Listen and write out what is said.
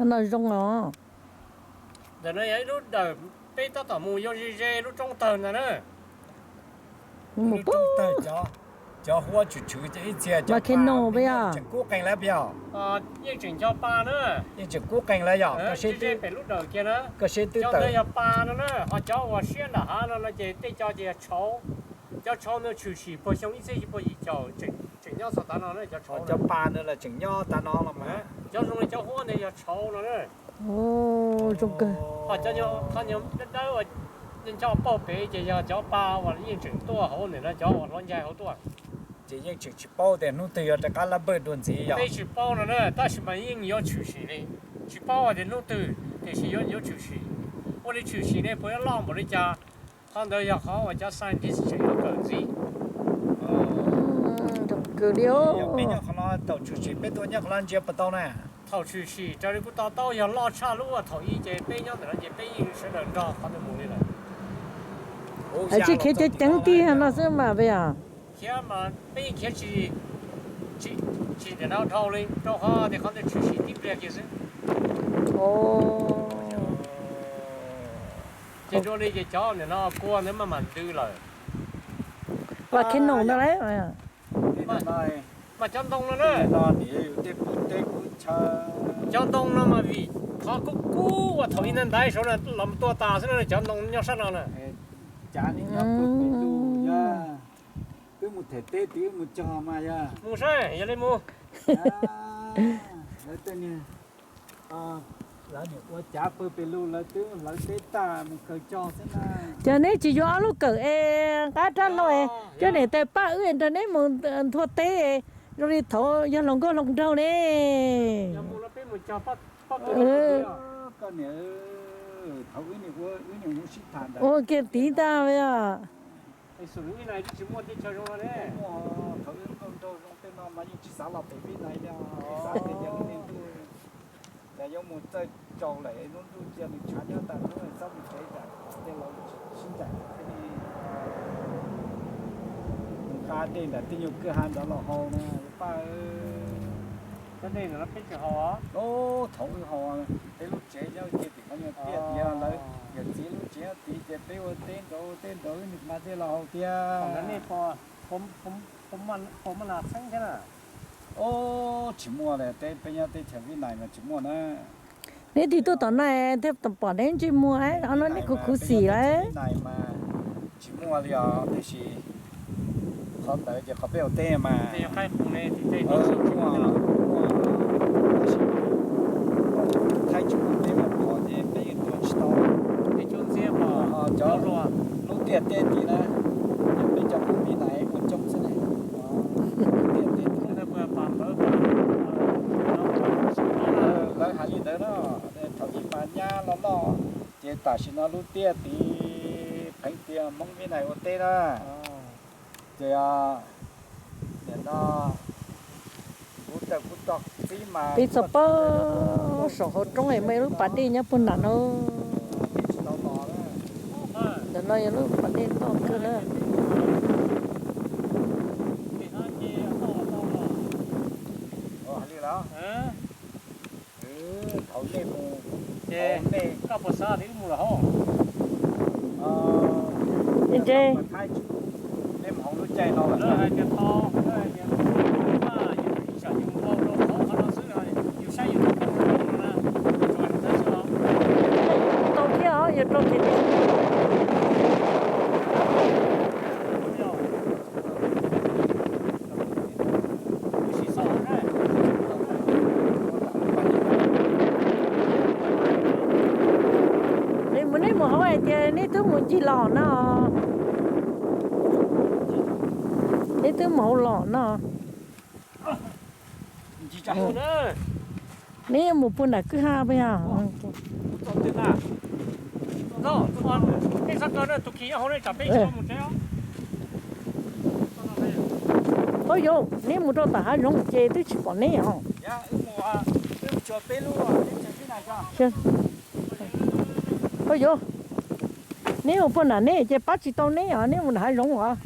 No zoo os. Ntawm no yog ib lub dawm peb tab tom mus yog ze ze lub roob tawg ntag na. Lub roob tawg, cov huab tshwm tshwm ces ib txhia cov pa tseem kub qees lawm puas yog? Yeej tseem cov pa na. Yeej tseem kub qees lawm yog? Koj seb twb, pem lub dawm kiag na. Koj seb twb tawg. Cov ntawd yog pa no na, ho cov uas siab nram hav no no ces tej co ces yog tshauv. Cov tshauv ntawd tshwm sim puag xyoo ib txhiab cuaj puas yim caum tseem nyob txog tav no na cov tshauv. Cov pa ntawd los tseem nyob tav no los mas. Cov zoo li cov huab ntawd yog tshauv no na. Zoo kawg. Ho cov dawb dawb uas nco pauj pem ces yog cov pa uas yeej tseem tuaj hauv ntawm no cov uas hlob ncaig hauv tuaj. Ces yeej tseem tsis paub tias hnub twg yuav rov qab lab npawj dua ntxiv yog? Peb tsis paub no na, tab sis mas yeej yuav tshwm sim li. Tsis paub hais tias hnub twg, tiam sis yuav yuav tshwm sim. Ua li tshwm sim ne puas yuav loj npaum li cas? Qhov ntawd yog qhov uas cov scientist tseem yuav kawm ntxiv. Zoo kawg li. Yog peb nyob qhov no thaum tshwm sim peb tuaj nyob qhov no ntsia puas tau na? Thaum tshwm sim raws li kuv to taub yog loj tshaj lub uas thaum ib ces peb nyob ntawm no ces peb yeej sawv daws nrog qhov ntawd mus li lawm. Tsis khiav ceev ceev tiag no xwb mas peb yog. Khiav mas peb yeej khiav tsis, tsis ntawm no dhau li, rau qhov tias qhov ntawd tshwm sim tib pliag kiag xwb. Ces dua li ces cov ntawm no kua ntawd maj mam ntws lawm. Mas cov ntoo no na, cov ntoo no mas vim qhov kub kub uas thaum ub ntaiv ntaiv saud no los tuaj tas xwb na, cov ntoo nyob sab no na. Cav ne nyob pem lug yog, wb mus them teb tid wb mus cog mas yog. Mus saib yog li mus. Lawv tej niag, lawv nim ua cav pawg pem lug lawv twb hlawv teb tag mus kawg cog xwb na. Ces neb tsis yuav ob lub kawm es qab rab hlau es coj niam tais pab wb nrog neb mus nthua teb zoo li thaum yog hluas nkauj hluas nraug ne. Ua kiag tid ntag yog. Thaum wb nkauj nraug zoo tej no mas yeej tsis xav los pem Vib Nais li, xav tias yog lub niag ntuj, cas yuav mus txawj tsaus lawm lub ntuj cia nws tshav nyob tas hnub txhob mus tsev tas, tej laus sib ncaim thiaj li mus nqa dej ntawm tej nyuag kwj ha ntawd los haus na paj. Thaum wb haus, peb lub tsev nyob kiag tim qhov nyuag tiaj tiag lawm, yawm txiv lub tsev nyob tid ces peb ua teb nraud ua teb nraud wb nim nqa dej los haus thiab. Tsis muaj li, peb nyob teb chaws Vib Nais mas tsis muaj na. Neb twb tuaj tom no thiaj pom neb ntsej muag, no neb khuv khuv xim lawm. Tsis muaj li os, tiam sis qhov ntawd ces qhov peb ua teb mas, tab sis thaib tsis muaj peb mas pom ces peb yeej tuaj tsis tau. Cov lub tiaj teb tid na, yog peb cov Hmoob Vib Nais ua coob xwb ne. Lawv hais li ntawd no, thaum ub mas nyab loj loj, ces tam sim no lub tiaj tid pheev tiag Hmoob Vib Nais ua teb na. Ces nim no kuv tawm kuv txog txib mas peb txog pab saum hauv roob es muaj ib lub pas dej nyob puag nram no. Ntawm no yog lub pas dej toj kawg na. Thaum nej mus, nej, koj puas xav tias wb mus lawm hauv? Ntse, nej mus hauv lub caij no lawm. Lawv hais tias tau, lawv hais tias tau, yus ib tsam yus mus ua rau hauv qhov no xwb, yus saib yus tus kheej zoo na, tsuas ntawd xwb os. Tau thiab os, yog rau kev tib si. Neb mus, neb mus hauv hais tias neb twb mus ncig los no. Neb twb mus hauv los no. Neb mus puag nram kwj ha puas yog? Ub yauv, neb mus rau tom hav zoov ces twb tsis pom neb os. Ub yauv, neb mus puag nram neb ces pab tsis tau neb os, neb mus nram hav zoov os.